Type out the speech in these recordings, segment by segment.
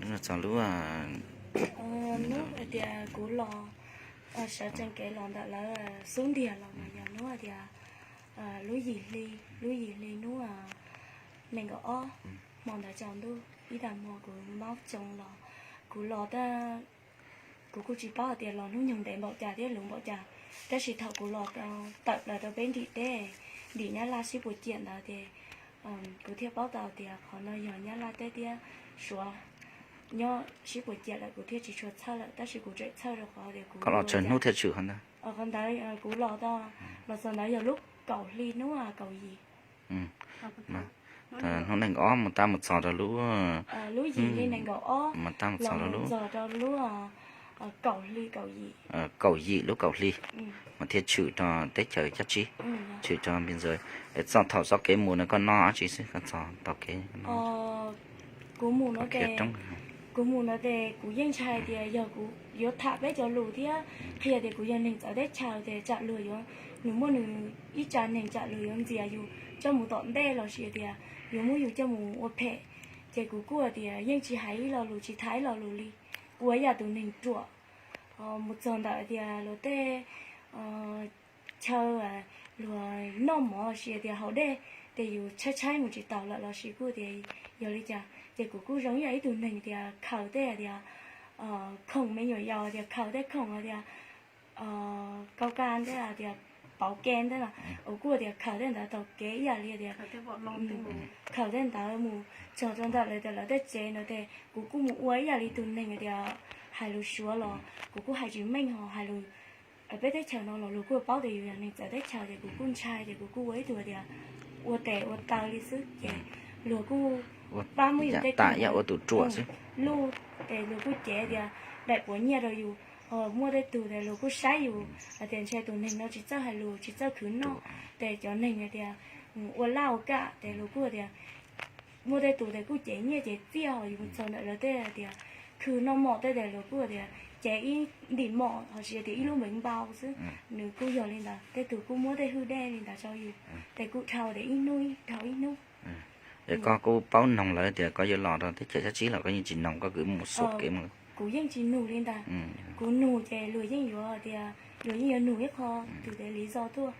Txog lub, hnub hais tias kuv los, sawv tsees kev los ntawm lawv xub ntiag los mas yog hnub hais tias lub yim hli, lub yim hli hnub nees nkaum ob, hmo ntawd tsaus ntuj ib tag hmo kuv maub tsoo los, kuv los, kuv kuj tsis paub hais tias los hnub nyoog ntev npaum cas thiab luv npaum cas, tab sis thaum kuv los tawm plaws rau peb nrim teb, nrim Nyab Laj sib puas ciam ntawd ces kuv thiaj paub tau tias qhov no yog Nyab Laj teb thiab Suav nyob sib puas ciam lawm kuv thiaj tsis tshua txhawj lawm, tab sis kuv tseem txhawj rau qhov tias kuv los tsaws hnub thiab tshwm qhov ntawd. Qhov ntawd kuv los, los txog ntawd yog lub kaum hli hnub kaum yim. Hnub nees nkaum ob mus tab mus txog rau lub, lub yim hli nees nkaum ob mus tab mus txog rau lub, txog rau lub kaum hli kaum yim, kaum yim lub kaum hli mas thiaj tshwm rau teb chaws Cab Tsib, tshwm rau npi ntxawv. Es txog thaum txoj kev mus no koj noj dab tsi xwb koj txog tau kev? Kuv mus no ces, kuv mus no ces kuv yeej ntshai tias yog kuv yuav tham peb cov lus thiab qhia tias kuv yog neeg txawv teb chaws ces tsam luag yuav, nws muaj nws ib tsa neeg tsam luag yuav ntxias yus coj mus tom ntej los sis tias yuav muab yus coj mus ua phem. Ces kuv kuj tias yeej tsis hais ib lo lus tsis tham ib lo lus li, ua ib yam tus neeg ruam. Mus txog ntawm tias luag tej chaw luag noj mov los sis tias haus dej, ces yus tshaib tshaib mus tsis taus lawm los sis kuj tias yog li cas ces kuv kuj zoo ib yam ib tug neeg tias khaws tej tias khoom me nyuam yaus tias khaws tej khoom tias kau ka ntej tias pauv ke ntej los kuv kuj tias khaws tej ntawd taug kev ib yam li tias khaws tej ntawd mus txog rau ntawm lawv tias lawv tej tsev no ces kuv kuj mus ua ib yam li tus neeg tias hais lus Suav los kuv kuj hais tsis meej ho hais lus peb teb chaws no los luag kuj paub tias yus yog neeg txawv teb chaws ces kuv kuj ntshai ces kuv kuj ua ib tug tias ua tes ua taw li xwb ces luag kuj pab muab yus tej khoom luj ces luag kuj cev tias daim puav nyiaj rau yus. Ho muaj tej tug tias luag kuj saib yus hais tias ntshe tus neeg no tsis txawj hais lus tsis txawj khwv noj, ces cov neeg hais tias ua laj ua kam ces luag kuj tias muaj tej tus tias kuj cev nyiaj cev txiaj ho yus txog ntawm lawv tej tias khwv noj mov tej tias luag kuj tias cev ib ntim mov los sis tias ib lub npeev npau xwb. Nws kuj yog li ntawd, tej tug kuj muab tej hwj dej li ntawd rau yus, ces kuj dhau tias ib hnub dhau ib hnub. Es koj kuj paub noog lawv tias koj yuav los rau teb chaws Cab Tsib los koj yeej tsis noog, koj kwv mus xuam kev mus? Kuv yeej tsis nug li ntag. Kuv nug ces luag yeej yuav tias, luag yeej yuav nug ib qho tus tias li zoj tuaj.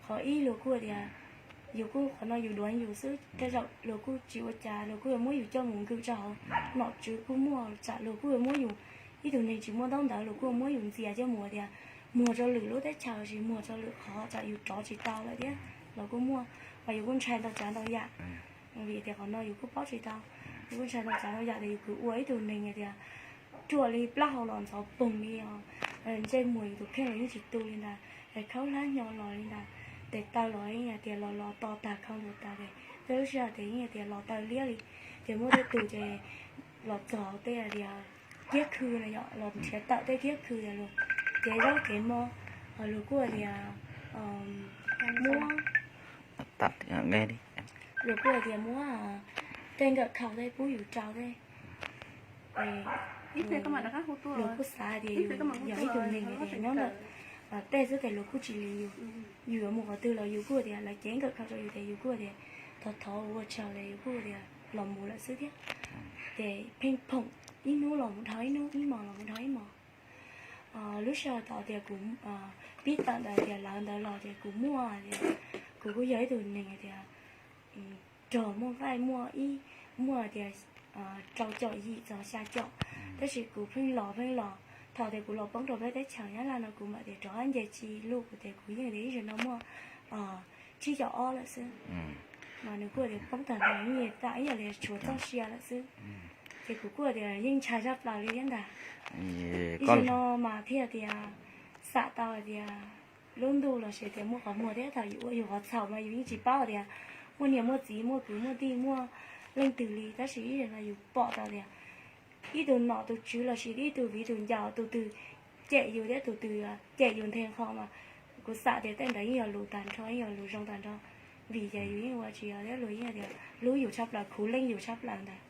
Qhov ib luag kuj tias yus kuj qhov no yus duav yus xwb, tej zaum luag kuj tsis ua cas, luag kuj yuav muab yus coj mus nkwm rau hauv nom tswv kuj muaj, tsam luag kuj yuav muab yus, ib tug neeg tsis muaj ntaub ntawv luag kuj muab yus ntxias coj mus tias muag rau lwm lub teb chaws los sis muag rau lwm qhov tsam yus rov tsis tau lawm thiab los kuj muaj. Mas yus kuj ntshai ntau tsav ntau yam, vim tias qhov no yus kuj paub tsis tau, yus kuj ntshai ntau tsav ntau yam tias yus kwv ua ib tug neeg tias ruam li plaub hau los ntxhov poog li os, ntsej muag yus tus kheej los yeej tsis tu li ntag, es khaub hlab hnyo los li ntag, tes taw los yeej hais tias los los to tag khau ntug tas ces tej lub sij hawm tias yeej hais tias los taw liab li, ces muaj tej tus ces los txog tej tias kiab khw no yom, los nrhiav tawm tej kiab khw tias luag cev zaub cev mov, luag kuj tias muab, luag kuj tias muab tej nkawm khau tej pub yus rau tej. Luag kuj xav tias yus yog ib tug neeg tias nyob ntawm tej xwb ces luag kuj tsis li yus. Yus yuav mus qhov twg los yus kuj tias lawv cev nkawm khau rau yus ces yus kuj tias thov thov ua tsaug li yus kuj tias los mus lawm xwb thiab. Ces pheej phoom ib hnub los mus dhau ib hnub, ib hmos los mus dhau ib hmos. Lub sij hawm thaum tias kuv pib tawm ntawd tias lawv ntawd los ces kuv muaj tias, kuv kuj yog ib tug neeg tias rog muaj nqaij muaj ib, muaj tias rau caum yim txog xya caum, tab sis kuv pheej los pheej los. Thaum tias kuv los poob rau peb teb chaws Nyab Laj no kuv mam tias rov qab nce tsis lug, kuv tias kuv yeej tias ib zaug no muaj tsib caum ob lawm xwb. Mas nws kuj tias poob tag nrho yeej tam ib yam li tshuav txoj sia lawm xwb. Ces kuv kuj tias yeej ntshai tshaj plaws li thiab ntag. Ib zaug no mas thiaj tias xam tau tias lub ntuj los sis tias muaj qhov muag thiab thaum yus ua yus qhov txhaum mas yus yeej tsis paub tias muaj niam muaj txiv muaj kwv muaj tij muaj leej twg li, tab sis ib zaug no yus pom tau tias ib tug nom tus tswv los sis ib tug viv tus ncaus tus twg cem yus thiab tus twg cem yus nthe nqho mas kuv xam tias tej ntawd yeej yog lus tag nrho, yeej yog lus zoo tag nrho. Vim ces yus yeej ua tsis yog thiab luag yeej tias hlub yus tshaj plaws, khuv leej yus tshaj plaws ntag.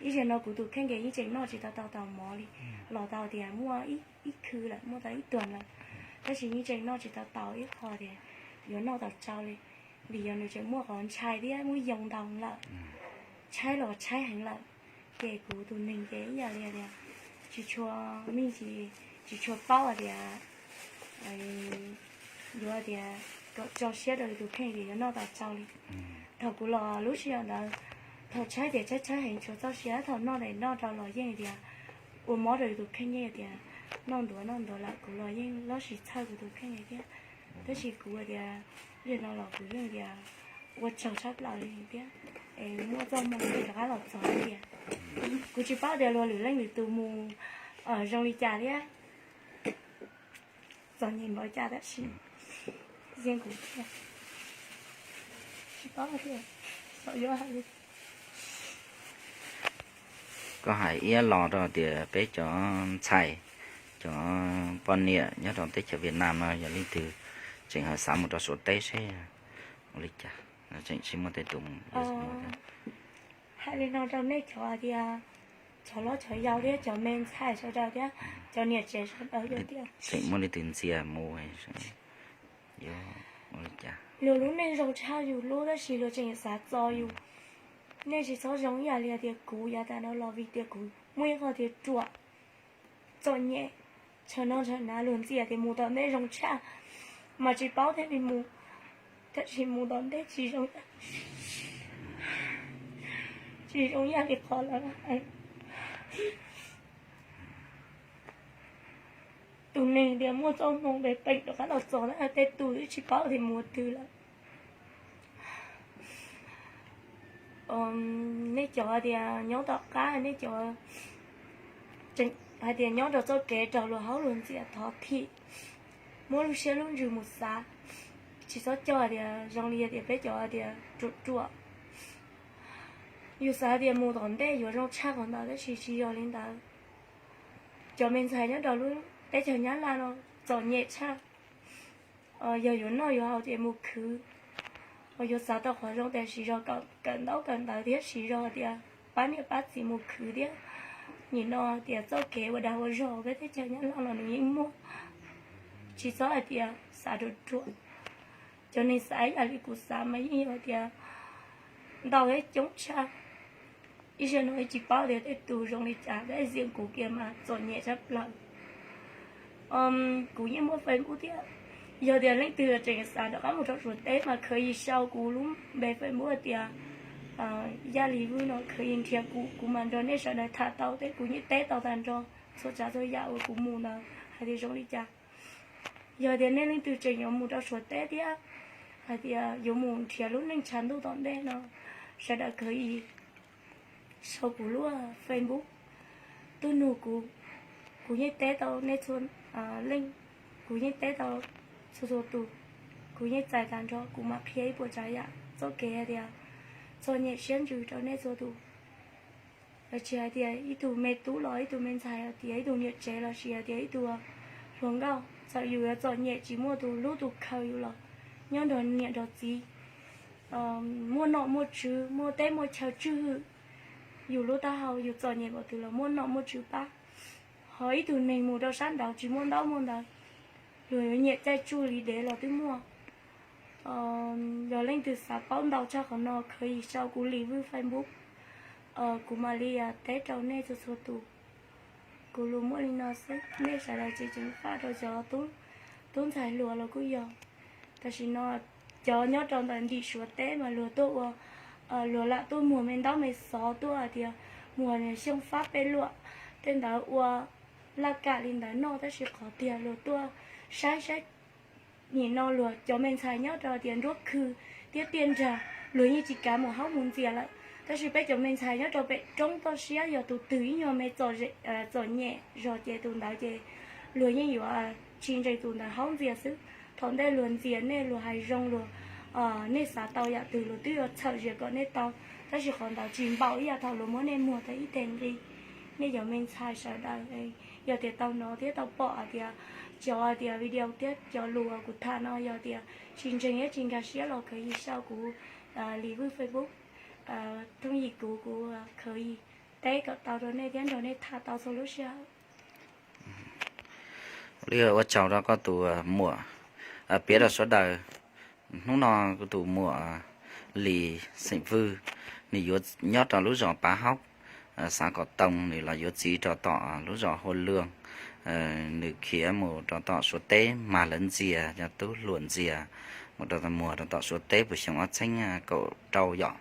Ib zaug no kuv tus kheej ces yeej tseem noj tsis tau tau taus mov li, los tau tias muaj ib khw lawm, muaj tau ib tuag lawm, tab sis yeej tseem noj tsis tau taus ib qho tias yuav noj tau tsau li, vim yog nws tseem muaj qhov ntshai thiab muab yoo ntau lawm, tshaib los tshaib heev lawm. Ces kuv tus neeg ces ib yam li tias tsis tshua, me ntsis tsis tshua paub hais tias yuav tias kom tso siab rau yus tus kheej tias yuav noj tas tsau li. Thaum kuv los lub sij hawm ntawd, thaum tshaib tias tshaib tshaib heev tsis txaus siab, thaum noj tias noj rau los yeej tias ua mob rau yus tus kheej, yeej tias noj ntuav noj ntuav lawm, kuv los yeej loj sis txhawj kuv tus kheej li thiab. Tab sis kuv tias yog no los kuv yeej tias ua tsaug tshaj plaws li thiab. Es muaj txoj hmoo rov qab los txog tias kuv tsis paub tias luag lwm leej lwm tus mus zoo li cas thiab, txom nyem npaum cas, tab sis yeej kuv thiab tsis paub tias xyov yuav hais li. Koj hais iab los rau tias peb cov ntxhais, cov poj niam nyob rau teb chaws Vietnam no yog leej twg tseem xav mus rau Suav teb seb ua li cas, tseem sib muaj tej tus mus. Hais li no rau nej cov hais tias cov hlob cov yau thiab cov me ntxhais sawv daws thiab cov niam tsev sawv daws tias tseem muaj leej twg ntxias mus, ua li cas? Luag lub neej zoo tshaj yus lub, tab sis luag tseem xav txo yus. Nej tsis txhob zoo ib yam li hais tias kuv yav tas no los vim tias kuv muaj ib qho tias ruam, txom nyem, tshaw no tshaw na, luag ntxias tias mus tom ntej zoo tshaj, mas tsis paub thiaj li mus, tab sis mus tom ntej tsis zoo, tsis zoo ib yam li qhov lawv hais. Tus neeg tias muaj txoj hmoo pem peem rov qab los txog na, tej tus twb tsis paub tias mus twg lawm. Nej cov hais tias nyob tom qab, nej cov hais tias nyob rau txoj kev raug luag haub luag ntxias thov thim, muab lub siab lub ntsws mus xav, tsis txhob coj hais tias zoo li hais tias peb cov hais tias ruam ruam. Yus xav tias mus tom ntej yuav zoo tshaj qhov ntawd, tab sis tsis yog li ntawd. Cov me ntxhais nyob rau lub teb chaws Nyab Laj no txom nyem tshaj. Yog yuav noj yuav haus ces mus khwv, yuav xav tau qhov zoo tias siv zog kawm ntaub kawm ntawv thiab siv zog tias pab niam pab txiv mus khwv thiab. Nim no tias txoj kev ua dag ua zog peb teb chaws Nyab Laj los nws yeej muaj, tsis txhob hais tias xav ruam ruam. Cov neeg xav ib yam li kuv xav mas yeej yog tias ntau thiab coob tshaj. Ib zaug no tsis paub tias tej tus zoo li cas, tab sis kuv kiag mas txom nyem tshaj plaws. Kuv yeej muaj Facebook thiab, yog tias leej twg tseem xav rov qab mus rau Suav teb mas khav yis sau kuv lub npe Facebook hais tias Yaj Lis Vwj no, khav yis nrhiav kuv, kuv mam nrog nej sawv daws tham tau thiab kuv yeej teb tau tag nrho txhua tsav txhua yam uas kuv mus ntawd hais tias zoo li cas. Yog tias nej leej twg tseem yuav mus rau Suav teb thiab hais tias yuav mus nrhiav lub neej tshav ntuj tom ntej no, sawv daws khav yis sau kuv lub Facebook tuaj nug kuv, kuv yeej teb tau nej txhua leej, kuv yeej teb tau txhua txhua tus, kuv yeej txais tag nrho, kuv mam qhia ib puas tsav yam txoj kev hais tias txom nyem siab ntsws rau nej txhua tus. Los tsis hais tias ib tug me tub los ib tug me ntxhais, hais tias ib tug niam tsev los sis hais tias ib tug hluas nkauj, txawm yus yuav txom nyem tsis muaj tus hlub tus khaws yus los nyob nrog niam nrog txiv, muaj nom muaj tswv, muaj teb muaj chaw tswj hwm yus lub taub hau, yus txom nyem npaum twg los muaj nom muaj tswv pab. Ho ib tug neeg mus rau sab nraud tsis muaj ntaub muaj ntawv, luag yuav nyiam caij tsuj li dev los twb muaj. Yog leej twg xav paub ntau tshaj qhov no, khav yis sau kuv Lis Vwj Facebook, kuv mam li teb rau nej txhua txhua tus. Kuv lus muaj li no xwb, nej sawv daws tseem ceev faj rau cov tub ntxhais hluas los kuj yog. Tam sim no cov nyob rau ntawm ntim Suav teb mas luag tuaj ua, luag lam tuaj muag me ntaub me xov tuaj hais tias muag xyooj fab pej luam, tej ntawd ua laj kam li ntawd noj, tab sis qhov tiag luag tuaj saib saib nim no luag cov me ntxhais nyob rau tias nruab khw thiab tiaj nrag, luag yeej tsis kav mus haub mus ntxias lawm. Tab sis peb cov me ntxhais nyob rau pem roob toj siab, yog tus twg ib nyuag me txom nyem zog ces tus ntawd ces luag yeej yuav tsis ntseeg tus ntawd haub ntxias xwb. Thaum ntej luag ntxias nej, luag hais zoo, luag, nej xav tau yam twg luag twb yuav txhawm zias kom nej tau, tab sis qhov ntawd tsis npaum ib yam thaum luag muab nej muag tau ib teg nqi. Nej cov me ntxhais sawv daws, yog tias tau hnov thiab tau pom hais tias cov hais tias video thiab cov lus uas kuv tham no yog tias tsis ntseeg thiab tsis nkag siab los khav yis sau kuv Lis Vwj Facebook, thooj yim kuv, kuv khav yis teb kom tau rau nej thiab nrog nej tham tau txhua lub sij hawm. Li ua tsaug rau koj tus muam, piav rau sawv daws, hnub no kuv tus muam Lis xeem Vwj, nws yuav nyob rau lub zos Pav Haub, xav kom tau nws los yuav txiv rau tom lub zos Hua Luag. Nws khiav mus rau tom Suav teb mas lawv ntxias, cov tub hluas ntxias mus rau tom, muag rau tom Suav teb puas xyoo ob txheeb kaum rau yom,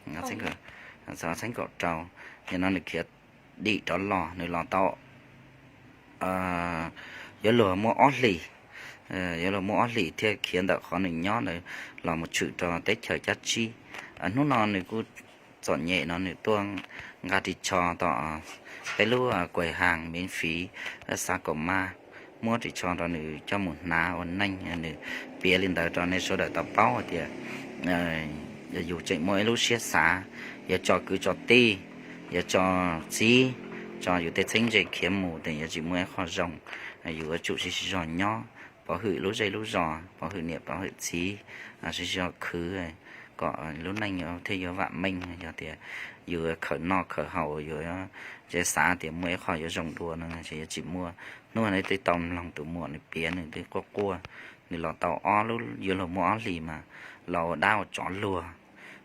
ob txheeb kaum rau. Yog no nws khiav dim rov los, nws los tau yuav luag muaj ob hlis, yuav luag muaj ob hlis thiaj khiav ntawm qhov nws nyob ntawd los mus tshwm rau teb chaws Cab Tsib. Hnub no nws kuj txom nyem no nws tuaj nqa ris tsho tom peb lub kuais haas miv fiv, xav kom mas muab ris tsho rau nws coj mus hnav ua neej. Nws piav li ntawd rau nej sawv daws tau paub hais tias yog yus tseem muaj ib lub siab xav yuav tso kwv tso tij, yuav tso txiv, tso yus tej txheeb ze khiav mus ces yuav tsis muaj ib qho zoo. Yus yuav tsum siv zog nyob, pov hwm lub zej lub zos, pov hwm niam pov hwm txiv, siv zog khwv kom lub neej thiaj yuav vam meej. Yog tias yus khawm noj khawm haus, yus tseem xav tias muaj ib qho yuav zoo dua no ces yuav tsis muaj. Hnub no twb tau mloog tus muam nws piav, nws twb quaj quaj, nws los tau ob lub, yuav luag muaj ob hlis mas los ua dab ua tsov luag,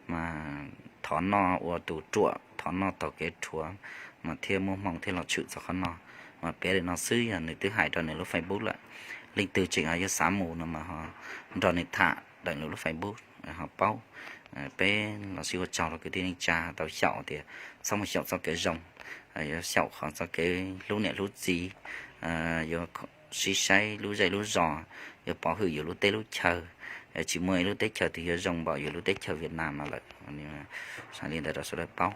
mas thov noj ua tus ruam, thov noj taug kev rhuav, mas thiaj muaj hmoo thiaj los tshwm txog qhov no. Mas piav li no xwb, yog nws twb hais rau nws lub Facebook lawm, leej twg tseem ho yuav xav mus no mas ho nrog nws tham ntawm nws lub Facebook ho paub. Peb los sib ua tsaug rau kwv tij neej tsa tau xyaum tias txhob mus xyaum txoj kev zoo, yuav xyaum qhov txoj kev hlub niam hlub txiv, yuav sib saib lub zej lub zos, yuav pov hwm yus lub teb lub chaw. Tsis muaj ib lub teb chaws twg yuav zoo npaum yus lub teb chaws Vietnam no lawm. Hais li ntawd rau sawv daws paub.